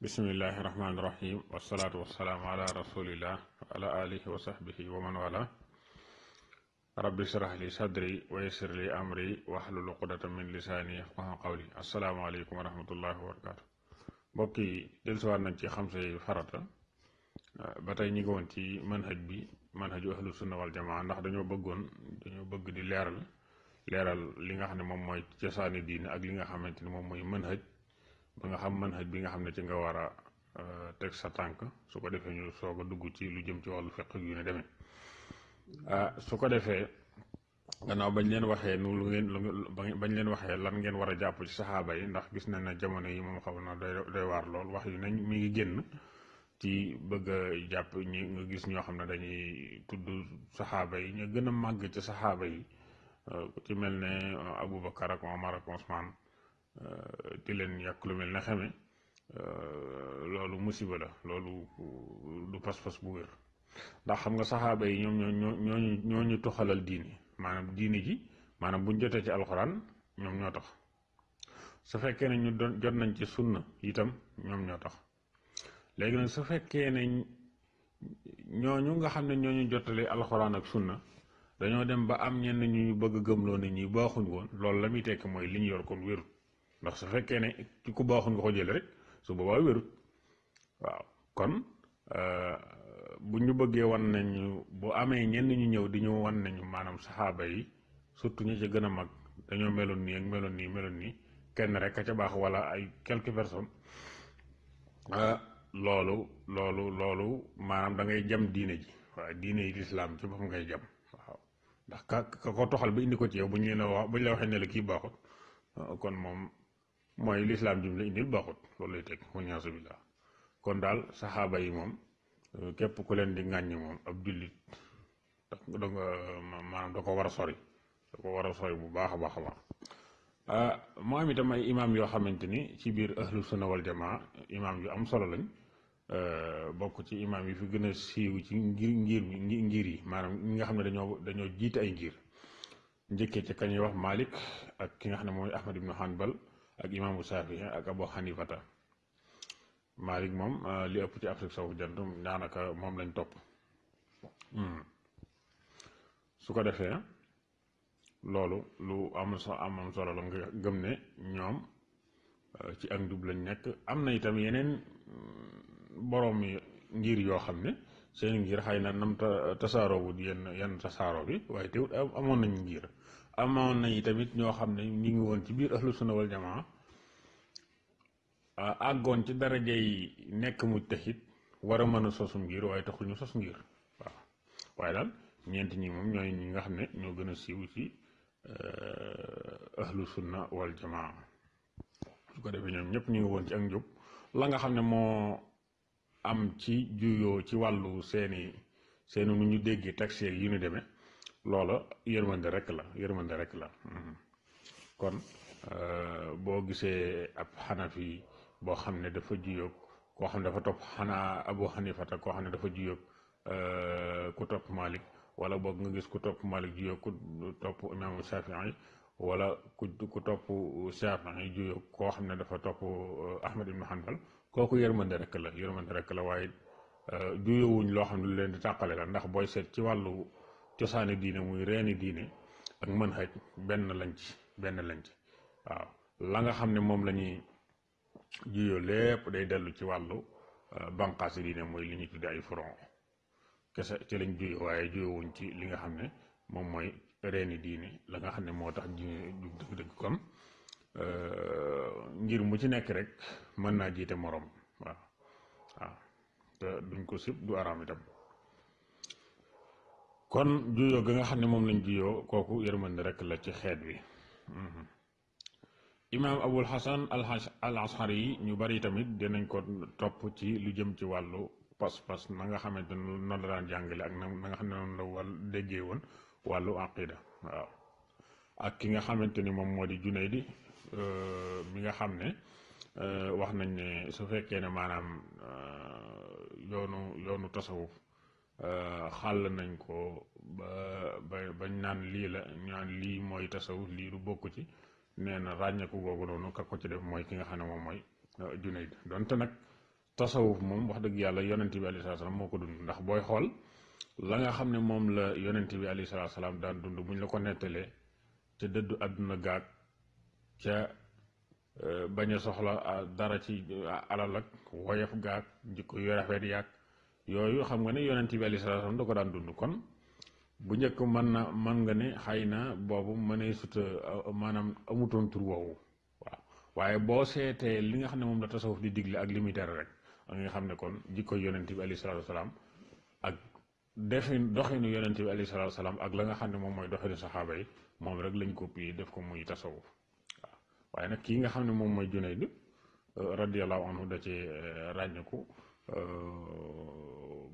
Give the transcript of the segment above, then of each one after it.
bismillahi rahmaani rahim wasalaatu wasalaamu ala rasulillah wa ala alihi wa sahbihi wa man wala rabbi shrah li sadri wa yassir li amri wahlul uqdatan min lisaani yafqahu qawli asalaamaaleykum wa rahmatullahi wa barakatu. mbokk yi dellusiwaat nañ ci xam say farata ba tey ñi ngi woon ci manhaju ahlu sunna wal jamaa ndax dañoo bëgg di leeral li nga xam ne moom mooy cosaani diine ak li nga xamante ni moom mooy manhaj ba nga xam manhaj bi nga xam ne ci nga war a teg sa tànk su ko defee ñu soog a dugg ci lu jëm ci wàllu fiqh yu ne demee su ko defee gannaaw bañ leen waxee bañ leen waxee lan ngeen war a jàpp ci saxaaba yi ndax gis nañ ne jamono yi moom xaw na doy waar lool wax yu nañ mi ngi génn ci bëgg a jàpp ñi nga gis ñoo xam ne dañuy tudd saxaaba yi ñu gën a màgg ci saxaaba yi ku ci mel ne Aboubacar ak Omar ak Ousmane di leen yàq lu mel ne xeme loolu musiba la, loolu du pas-pas bu wér ndax xam nga saxaaba yi ñoom ñoo ñu toxalal diini maanaam diini ji maanaam buñ jotee ci alxuraan ñoom ñoo tax, su fekkee ne ñu jot nañ ci sunna itam ñoom ñoo tax. léegi nag su fekkee ne ñooñu nga xam ne ñooñu jottale alxuraan ak sunna dañoo dem ba am ñenn ñu bëgg gëmloo nit ñi baaxuñ woon, loolu la muy tekk mooy li ñu yor kon wérut, ndax su fekkee ne ci ku baaxuñ nga ko jële rek su boobaa wérut. waaw kon bu ñu bëggee wan nañu bu amee ñenn ñu ñëw di ñu wan nañu maanaam saxaaba yi surtout ñi ci gën a mag dañoo meloon nii ak meloon nii kenn rek a ca baax wala ay quelques personnes, loolu maanaam da ngay jam diine ji, waaye diine yi lislaam ci boppam ngay jam. waaw ndax ka ko toxal ba indi ko ci yow bu ñu la waxee ne la kii baaxut kon moom mooy lislaam jim la indil baaxut, loolu lay teg waliyasu billah. kon daal saxaaba yi moom képp ku leen di ŋàññi moom ab jullit da nga maanaam da ko war a sori bu baax a baax a baax. moo am itam ay imaam yoo xamante ni ci biir ahlu sunna wal jamaa imaam yu am solo lañ, bokk ci imaam yi fi gën a siiw ci ngir yi maanaam ñi nga xam ne dañoo jiite ay ngir, njëkkee ci kañuy wax Malik ak ki nga xam ne mooy Ahmad ibnu Hanbal ak imaamu Saafi ak Abu Hanifata. Malik moom li ëpp ci Afrique sowu jant daanaka moom lañ topp. su ko defee loolu lu am solo la nga gëm ne ñoom ci ak njub lañ nekk. am na itam yeneen boroom ngir yoo xam ne seen ngir xëy na nam tasaaroo wut yenn tasaaroo bi, waaye teewut amoon nañ ngir. amoon nañ tamit ñoo xam ne ñu ngi woon ci biir ahlu sunna wal jamaa àggoon ci daraja yi nekk mujtahid war a mën a sosum ngir, waaye taxul ñu sos ngir. waaw waaye daal ñeenti ñi moom ñooy ñi nga xam ne ñoo gën a siiw ci ahlu sunna wal jamaa. su ko defee ñoom ñëpp ñu ngi woon ci ak njub. la nga xam ne moo am ci juyoo ci wàllu seeni nu ñu déggee taxi yi ñu demee, loola yërmande rek la. kon boo gisee ab xanafi boo xam ne dafa juyoo koo xam ne dafa topp xanaa Abu Hanifata, koo xam ne dafa juyoo ku topp Malik, wala boog nga gis ku topp Malik juyoo ku topp imaamu Shafii, wala ku topp Shafii juyoo koo xam ne dafa topp Ahmad ibnu Hanbal, kooku yërmande rek la waaye juyoowuñ loo xam ne lu leen di tàqale la. ndax booy seet ci wàllu cosaani diine muy reeni diine ak manhaj benn lañ ci. waaw la nga xam ne moom la ñuy juyoo lépp day dellu ci wàllu banqaasi diine mooy li ñuy tudde ay furon kese ci lañ juyoo, waaye juyoowuñ ci li nga xam ne moom mooy reeni diine la nga xam ne moo tax dëgg-dëgg. kon ngir mu ci nekk rek mën naa jiite moroom. waaw te duñ ko sib du araam itam. kon juyoo ga nga xam ne moom lañ juyoo kooku yërmande rek la ci xeet wi. imaam Abul Hasan al Ashari yi ñu bari tamit dinañ ko topp ci lu jëm ci wàllu pas-pas na nga xamante ne noonu la daan jàngale ak na nga xam ne noonu la déggee woon wàllu aqida. waaw ak ki nga xamante ni moom moo di Junaydi mi nga xam ne wax nañ ne su fekkee ne maanaam yoonu tasawuf xàll nañ ko bañ naan lii la ñu naan lii mooy tasawuf lii du bokk ci, nee na ràññeeku googu noonu ka ko ci def mooy ki nga xam ne moom mooy Junayd donte nag tasawuf moom wax dëgg yàlla yonent bi alayhi salaam moo ko dund, ndax booy xool la nga xam ne moom la yonent bi alayhi salaam daan dund buñ la ko nettalee ca dëddu àdduna gaag ca bañ a soxla dara ci alal ak woyof gaag jikko yu rafet yaag yooyu xam nga ne yonent bi alayhi salaam da ko daan dund. kon bu njëkk mën nga ne xëy na boobu mënee suta maanaam amutoon tur woowu waaw, waaye boo seetee li nga xam ne moom la tasawuf di digle ak li muy tere rek nga xam ne kon jikko yonent bi alayhi salaam ak doxinu yonent bi alayhi salaam ak la nga xam ne moom mooy doxinu saxaaba yi moom rek lañ ko pii def ko muy tasawuf waaw. waaye nag kii nga xam ne moom mooy Junayd radiyallahu anhu da ci ràññeeku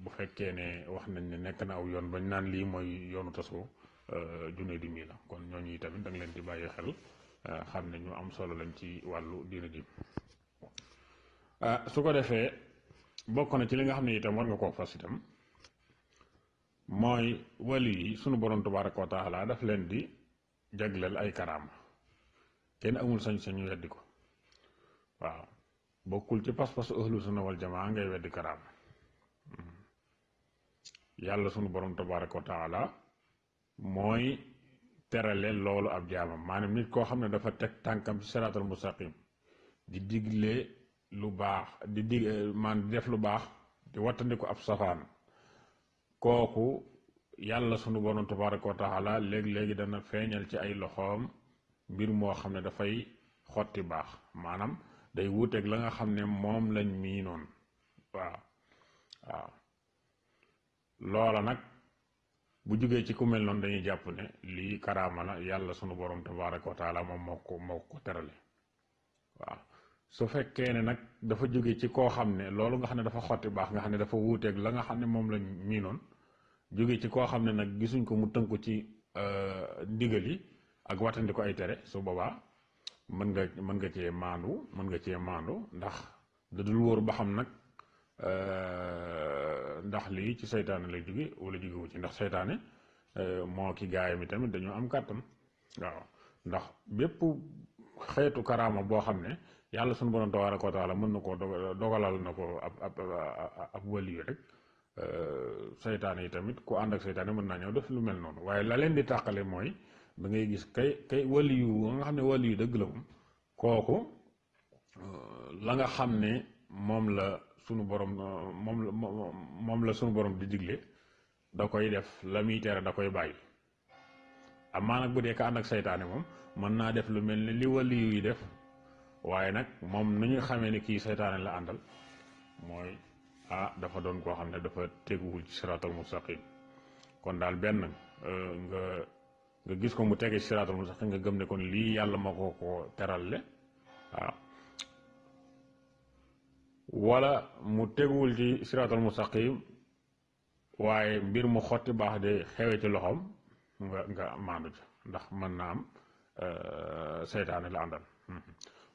bu fekkee ne wax nañ ne nekk na aw yoon bañ naan lii mooy yoonu tasawuf Junayd mii la. kon ñooñu tamit da nga leen di bàyyi xel xam ne ñu am solo lañ ci wàllu diina ji. su ko defee bokk na ci li nga xam ne itam war nga koo fas itam mooy wali yi sunu borom tabaaraka wa taala daf leen di jagleel ay karaama, kenn amul sañ-sañu weddi ko waaw. bokkul ci pas-pasu ahlu sunna wal jamaa ngay weddi karaama. yàlla sunu borom tabaaraka wa taala mooy terale loolu ab jaamam, maanaam nit koo xam ne dafa teg tànkam ci siraatal mustaqim di digle lu baax di def lu baax di wattandiku ab safaan, kooku yàlla sunu borom tabaaraka wa taala léegi-léegi dana feeñal ci ay loxoom mbir moo xam ne dafay xotti baax, maanaam day wuuteeg la nga xam ne moom lañ miinoon waaw. loola nag bu jugee ci ku mel noonu dañuy jàpp ne lii karaama la, yàlla sunu borom tabaaraka wa taala moom moo ko terale waaw. su fekkee ne nag dafa jóge ci koo xam ne loolu nga xam ne dafa xotti baax nga xam ne dafa wuuteeg la nga xam ne moom lañ miinoon, jóge ci koo xam ne nag gisuñ ko mu tënku ci ndigal yi ak watandi ko ay tere, su boobaa mën nga cee maandu ndax da dul wóor ba xam nag ndax lii ci seytaane lay jóge wala jógewu ci, ndax seytaane moo ki gaayam yi tamit dañoo am kàttan waaw. ndax bépp xeetu karaama boo xam ne yàlla sunu borom tabaaraka wa taala mën na koo dogalal na ko ab waliyu rek, seytaane yi tamit ku ànd ak seytaane mën naa ñëw def lu mel noonu. waaye la leen di tàqale mooy da ngay gis kay waliyu nga xam ne waliyu dëgg la kooku la nga xam ne moom la sunu borom moom la sunu borom di digle da koy def, la muy tere da koy bàyyi. amaa nag bu dee ka ànd ak seytaane moom mën naa def lu mel ne li waliyu yi def, waaye nag moom nu ñu xamee ne kii seytaane la àndal mooy dafa doon koo xam ne dafa teguwul ci siraatal mustaqim. kon daal benn nga gis ko mu tege ci siraatal mustaqim nga gëm ne kon lii yàlla moo ko teralle waaw, wala mu teguwul ci siraatal mustaqim waaye mbir mu xotti baax de xewe ci loxoom nga maandu ci, ndax mën naa am seytaane la àndal.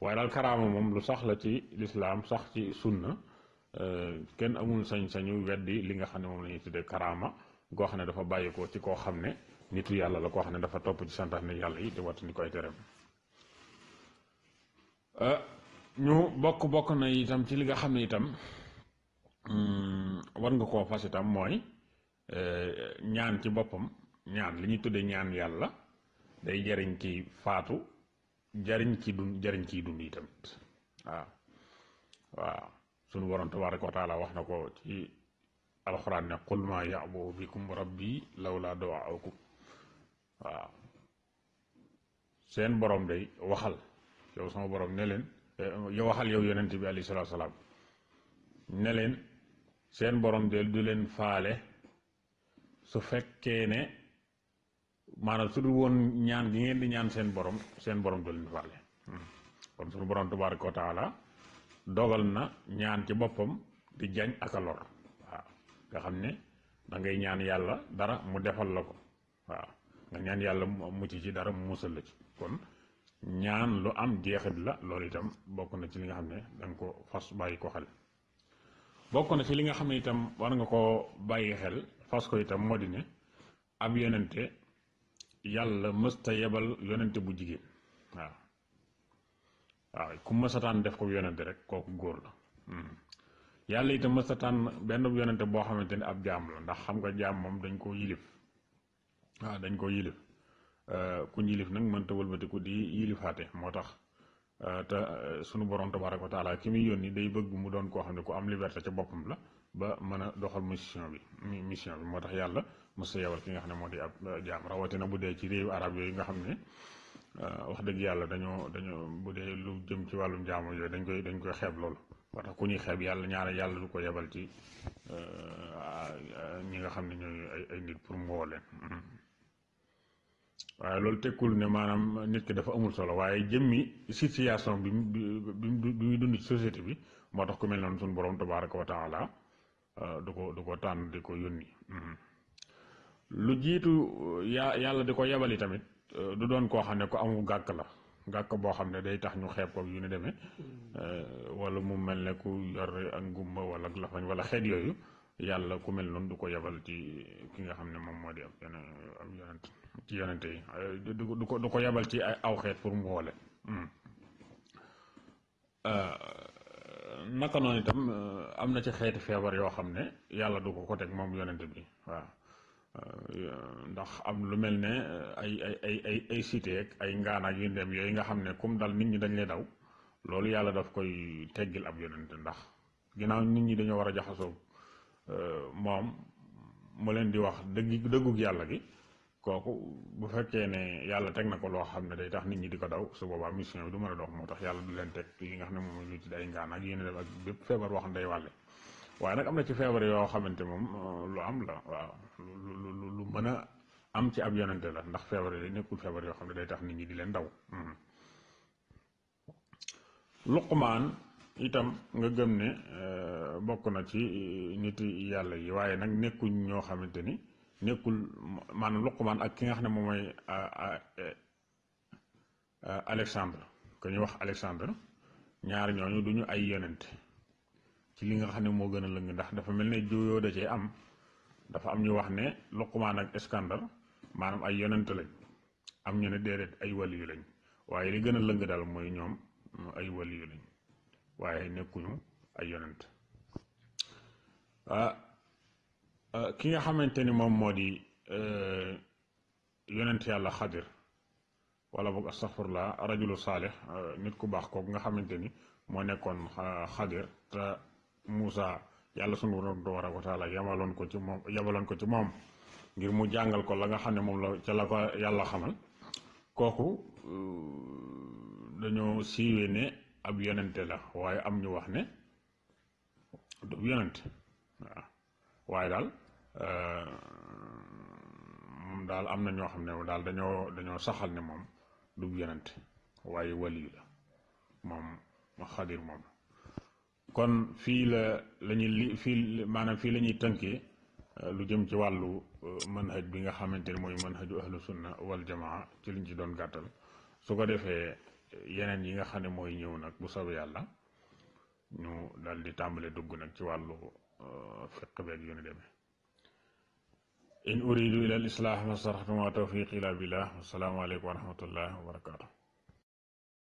waaye daal karaama moom lu sax la ci lislaam, sax ci sunna, kenn amul sañ-sañu weddi li nga xam ne moom la ñuy tuddee karaama goo xam ne dafa bàyyi ko ci koo xam ne nitu yàlla la, koo xam ne dafa topp ci santaane yàlla yi di wattandi koy tereem. ñu bokk na itam ci li nga xam ne itam war nga koo fas itam mooy ñaan ci boppam. ñaan li ñuy tuddee ñaan yàlla day jariñ ci faatu, jariñ ciy dund yi tamit waaw. sunu borom tabaaraka wa taala wax na ko ci alxuraan ne qul maa ya'ba'u bikum rabbi lawlaa du'aa'ukum waaw. seen borom day waxal yow sama borom ne leen, yow waxal yow yonent bi alayhi salaatu salaam ne leen seen borom de du leen faale su fekkee ne maanaam su dul woon ñaan gi ngeen di ñaan seen borom du leen faale. kon sunu borom tabaaraka wa taala dogal na ñaan ci boppam di jañ ak a lor waaw. nga xam ne da ngay ñaan yàlla dara mu defal la ko waaw, nga ñaan yàlla mu mucc ci dara mu musal la ci. kon ñaan lu am jeexit la, loolu itam bokk na ci li nga xam ne danga ko fas bàyyi ko xel. bokk na ci li nga xam ne itam war nga koo bàyyi xel fas ko itam moo di ne ab yonente yàlla mësta yebal yonente bu jigéen waaw ku mësataan def ko yonente rek kooku góor la. yàlla itam mës a tànn benn yonente boo xamante ni ab jaam la, ndax xam nga jaam moom dañ koo yilif. waaw dañ koo yilif. ku yilif nag mënta wëlbatiku di yilifaate. moo tax te sunu borom tabaaraka wa taala ki muy yónni day bëgg mu doon koo xam ne ku am liberté ca boppam la ba mën a doxal mission bi. moo tax yàlla mës a yebal ki nga xam ne moo di ab jaam, rawatina bu dee ci réewu arab yooyu nga xam ne wax dëgg yàlla dañoo bu dee lu jëm ci wàllum jaamu yooyu dañ koy xeeb loolu. moo tax ku ñuy xeeb yàlla ñaare yàlla du ko yebal ci ñi nga xam ne ñooy ay nit pour mu woo leen. waaye loolu tekkul ne maanaam nit ki dafa amul solo, waaye jëmmi situation bi muy dund ci société bi moo tax ku mel noonu suñu borom tabaaraka wa taala du ko tànn di ko yónni. lu jiitu yàlla di ko yebali tamit du doon koo xam ne ko amul gàkk la, gàkk boo xam ne day tax ñu xeeb ko yu ni demee, wala mu mel ne ku yor ak ngumba wala lafañ wala xeet yooyu. yàlla ku mel noonu du ko yebal ci ki nga xam ne moom moo di ab yonent ci yonente yi, du ko yebal ci aw xeet pour mu woole. naka noonu itam am na ci xeeti feebar yoo xam ne yàlla du ko teg moom yonente bi. waaw ndax am lu mel ne ay cité ak ay ngaanaak yu ndem yooyu nga xam ne comme dal nit ñi dañ lay daw, loolu yàlla daf koy teggil ab yonente, ndax ginnaaw nit ñi dañoo war a jaxasoo moom mu leen di wax dëggug yàlla gi, kooku bu fekkee ne yàlla teg na ko loo xam ne day tax nit ñi di ko daw, su boobaa mission bi du mën a dox. moo tax yàlla du leen teg li nga xam ne moom lu ci day ngaan ak yéen def ak bépp feebar boo xam ne day wàlle. waaye nag am na ci feebar yoo xamante moom lu am la, waaw lu mën a am ci ab yonente la, ndax feebar yi nekkul feebar yoo xam ne day tax nit ñi di leen daw. Luqmaan itam nga gëm ne bokk na ci nit yàlla yi, waaye nag nekkuñ ñoo xamante ni nekkul maanaam Luqmaan ak ki nga xam ne moom mooy Alexandre, ku ñuy wax Alexandre, ñaar ñooñu duñu ay yonent ci li nga xam ne moo gën a lëng, ndax dafa mel ne juyoo da cee am. dafa am ñu wax ne Luqmaan ak Iskandar maanaam ay yonent lañ, am ñu ne déedéet ay waliyu lañ, waaye li gën a lëng daal mooy ñoom ay waliyu lañ waaye nekkuñu ay yonent. ki nga xamante ni moom moo di yonent yàlla Xadir, wala boog astaxfirullah rajulu saalix, nit ku baax kooku nga xamante ni moo nekkoon Xadir te Muusa yàlla sunu tabaaraka wa taala yabaloon ko ci moom ngir mu jàngal ko la nga xam ne moom la ca la ko yàlla xamal. kooku dañoo siiwee ne ab yonente la, waaye am ñu wax ne du yonente. waaw waaye daal moom daal am na ñoo xam ne daal dañoo saxal ne moom du yonente waaye waliyu la moom Xadir moom. kon fii maanaam fii la ñuy tënkee lu jëm ci wàllu manhaj bi nga xamante ni mooy manhaju ahlu sunna wal jamaa ci liñ ci doon gàttal. su ko defee yeneen yi nga xam ne mooy ñëw nag bu soobee yàlla ñu dal di tàmbale dugg nag ci wàllu fiq beeg yu ni demee. in uridu ila al islah ma stataatu ma tawfiqi illa billah, wassalaamu aleykum wa rahmatullahi wa barakatuh.